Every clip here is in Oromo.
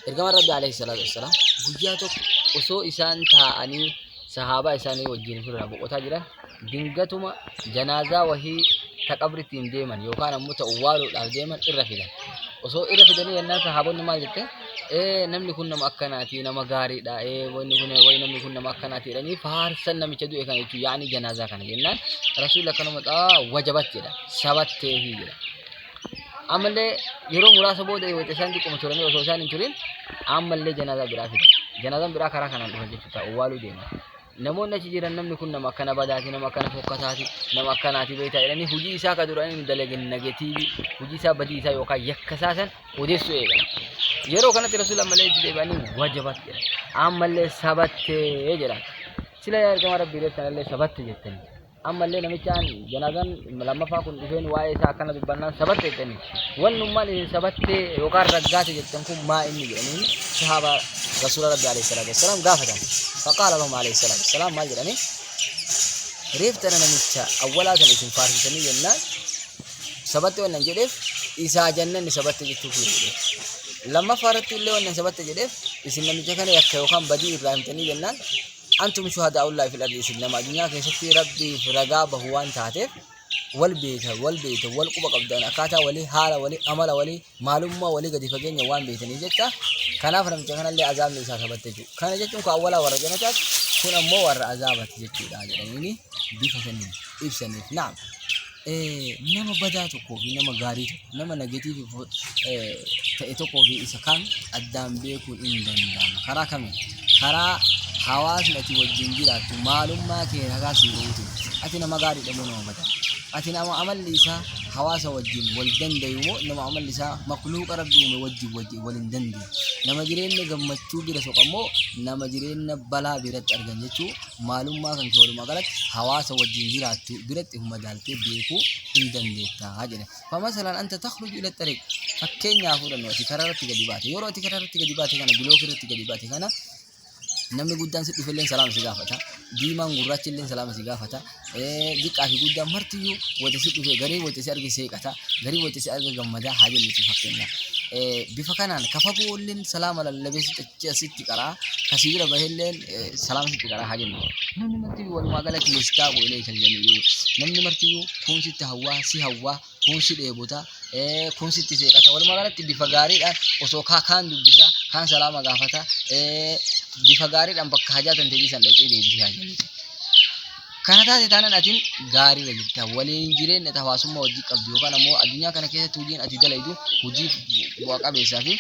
Ergamaan Rabbi alayhi salaatu wassalaam guyyaa tokko osoo isaan taa'anii sahaabaa isaanii wajjin ofirraa boqotaa jiran dingatuma janaazaa wahii ta qabrittiin deeman yookaan ammoo ta uwwaaluudhaaf deeman irra fidan. Osoo irra fidanii jennaan sahaabonni maal jette? Ee namni kun nama akkanaati, nama gaariidha, ee wanni kun wayi namni kun nama akkanaati jedhanii faarsan namicha du'e kana jechuun yaa'anii janaazaa kana jennaan rasuulli akkanuma xaa wajabat jedha sabatteefi jedha. Ammallee yeroo muraasa booda wayita isaan xiqquma turanii osoo isaan hin turin ammallee janaazaa biraa fida. Janaazaan biraa karaa kanaan dhufa jechuudha owwaaluu deema. Namoonni achi jiran namni kun nama akkana badaati, nama akkana fokkataati, nama akkanaati beektaa jedhanii hojii isaa ka duraan inni dalage negatiivii, hojii isaa badii isaa yookaan yakka isaa san odeessuu eegalan. Yeroo kanatti rasuula ammallee itti deebi'anii wajabat jedhan. Ammallee sabattee jedhan. Sila yaa ergama rabbii reeftanallee sabatte jettanii. Ammallee namichaan janaazaan lammaffaa kun dhufeen waa'ee isaa akkana dubbannaan sabatte jettanii. Wannummaan isin sabattee yookaan raggaate jettan kun maa inni jedhanii sahaabaa rasuula rabbi alayhi salaatu wassalaam gaafatan. Faqaala lahum alayhi salaatu wassalaam maal jedhanii reef tana namicha awwalaa sana isin faarsitanii jennaan sabatte wannan jedheef isaa jannanni sabatte jechuuf jedhe. Lammaffaa irratti illee wannan sabatte jedheef isin namicha kana yakka yookaan badii irraa himtanii jennaan Antum shuhadaa'ullaahi fil ardi isin nama addunyaa keessatti Rabbiif ragaa bahu waan taateef wal beeka wal beektan wal quba qabdan akkaataa walii haala walii amala walii maalummaa walii gadi fageenya waan beektaniif jecha kanaaf namicha kanallee azaabni isaa sabatte jechuudha. Kana jechuun ka awwalaa warra jannataati kun ammoo warra azaabati jechuudha jedhaniini bifa saniin ibsaniif. Naam. Nama badaa tokkoo fi nama gaarii tokko nama negatiivii ta'e tokkoo fi isa kaan addaan beekuun hin danda'ama. Karaa kamiin? Karaa hawaasni ati wajjin jiraattu maalummaa kee ragaa sii bahuutiin. Ati nama gaariidha moo nama badaa? Ati nama amalli isaa hawaasa wajjin wal dandayu moo nama amalli isaa makluuqa rabbi uume wajjin wajjin wal hin dandeenye? Nama jireenya gammachuu bira soqa moo nama jireenya balaa biratti argan jechuu maalummaa kan kee walumaa galatti hawaasa wajjin jiraattu biratti of madaaltee beekuu hin dandeetta jedhe. Famasalan anta takhruju ila xariiq fakkeenyaa fudhannu ati karaa irratti gadi baate yeroo ati karaa irratti gadi baate kana bilook irratti gadi baate kana namni guddaan si dhufelleen salaama si gaafata diimaan gurraachi illeen salaama si gaafata xiqqaa fi guddaan martiyyuu wayita si dhufe garii wayita si arge seeqata garii wayita si arge gammadaa haa jennuti fakkeenyaaf. Bifa kanaan ka fagoo illeen salaama lallabee sitti asitti qaraa ka si bira bahelleen salaama sitti qaraa haa jennu. Namni martiyyuu walumaa galatti yashtaaqu ilayka al-jamii'u namni martiyyuu kuun sitti hawwaa si hawwaa kuun si dheebota kuun sitti seeqata walumaa galatti bifa gaariidhaan osoo kaa kaan dubbisa kaan salaama gaafata bifa gaariidhaan bakka hajaa tan teebii san dhaqxee deebitee haa jennuti. Kana taate taanaan atin gaariirra jirta. Waliin jireenya ati hawaasummaa hojii qabdu yookaan ammoo addunyaa kana keessatti hojiin ati dalaydu hojii bu'a qabeessaa fi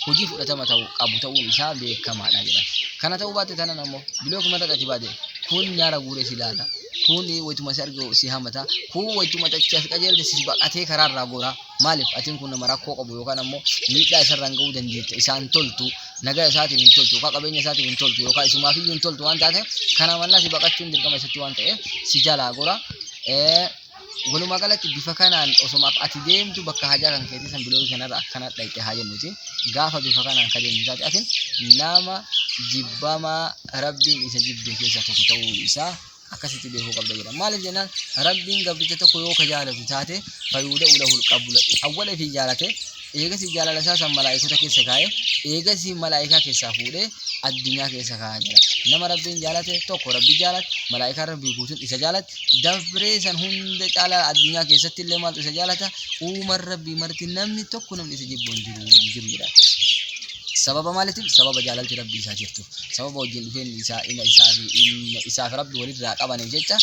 hojii fudhatama ta'u qabu ta'uun isaa beekamaadha jedhan. Kana ta'uu baatte taanaan ammoo bilookuma irratti ati baate kun nyaara guuree si ilaala. Kun wayituma si arge si hamata. Kun wayituma achi as qajeelte si baqatee karaarraa gora. Maaliif atiin kun nama rakkoo qabu yookaan ammoo miidhaa isarraan ga'uu dandeetta isaan toltu nagaa isaatiif hin toltu yookaan qabeenya isaatiif hin toltu yookaan isumaaf iyyuu hin toltu waan taateef kana mannaa si baqachuun dirqama isatti waan ta'eef si jalaa gora. Walumaa galatti bifa kanaan osoma ati deemtu bakka hajaa kan keetii san biloogii kanarra akkana dhayxe haa jennuti gaafa bifa kanaan ka deemtu taate atin nama jibbamaa rabbiin isa jibbe keessaa tokko ta'uu isaa akkasitti beekuu qabda jedha. Maaliif jennaan Rabbiin gabricha tokko yoo ka jaalatu taate fayuuda'u lahul qabula awwala ifii jaalate eegasii jaalala isaa san malaa'ikota keessa kaa'e eegasii malaa'ikaa keessaa fuudhee addunyaa keessa kaa'a jedha. Nama Rabbiin jaalate tokko Rabbi jaalate malaa'ikaan Rabbii guutuun isa jaalate dabree san hunda caalaa addunyaa keessatti illee maaltu isa jaalata uuman Rabbii marti namni tokko namni isa jibbu hin jiru hin jiru jedha. Sababa maaliitiif? Sababa jaalalti Rabbii isaa jirtuuf. Sababa wajjin dhufeenyi isaa ina isaa fi inna isaa fi Rabbi walirraa qabaniif jecha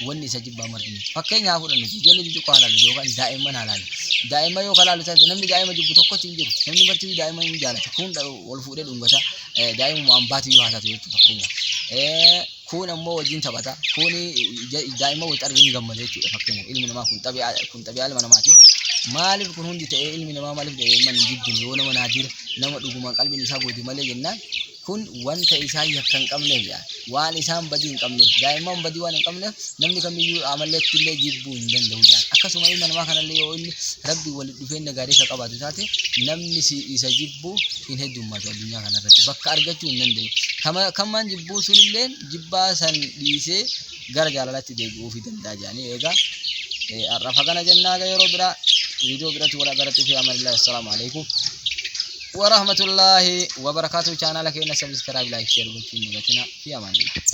wanni isa jibbaa marti miti. Fakkeenya haa fudhannu ijoollee xixiqqoo haa laallu yookaan daa'imman haa laallu. Daa'imman yoo ka laallu taate namni daa'ima jibbu tokkotti hin jiru. Namni marti daa'ima hin jaalata. Kun wal fuudhee dhungata. Daa'imuma ambaati yoo haa taatu jechuudha fakkeenyaaf. Kuun ammoo wajjin taphata. Kuun daa'imman walitti argee hin gammada jechuudha fakkeenyaaf. Ilmi namaa kun xabi'aa kun xabi'aa ilma namaati. Maaliif kun hundi ta'ee ilmi namaa maaliif daa'imman hin jibbine yoo nama naadira nama dhugumaan qalbiin isaa goote malee jennaan kun wanta isaan yakka hin qabneef jedha. Waan isaan badii hin qabneef daa'imman badii waan hin qabneef namni kamiyyuu amalleetti illee jibbuu hin danda'u jedha. Akkasuma ilma namaa kanallee yoo inni rabbi walitti dhufeenya gaarii ka qabaatu taate namni si isa jibbu hin heddummaatu addunyaa kanarratti bakka argachuu hin danda'u. Kama kamaan jibbuu sunillee jibbaa san dhiisee gara jaalalatti deebi'uufii danda'a jedhanii eegaa har'aaf hagana jennaa yeroo biraa viidiyoo biratti wal agarratti fi amanillah assalaamu alaikum. Wa rahmatullaahi wa barakaatuh. Chaanaala keenya subscribe, like, share gochuun dagatina. Fi amaanillah.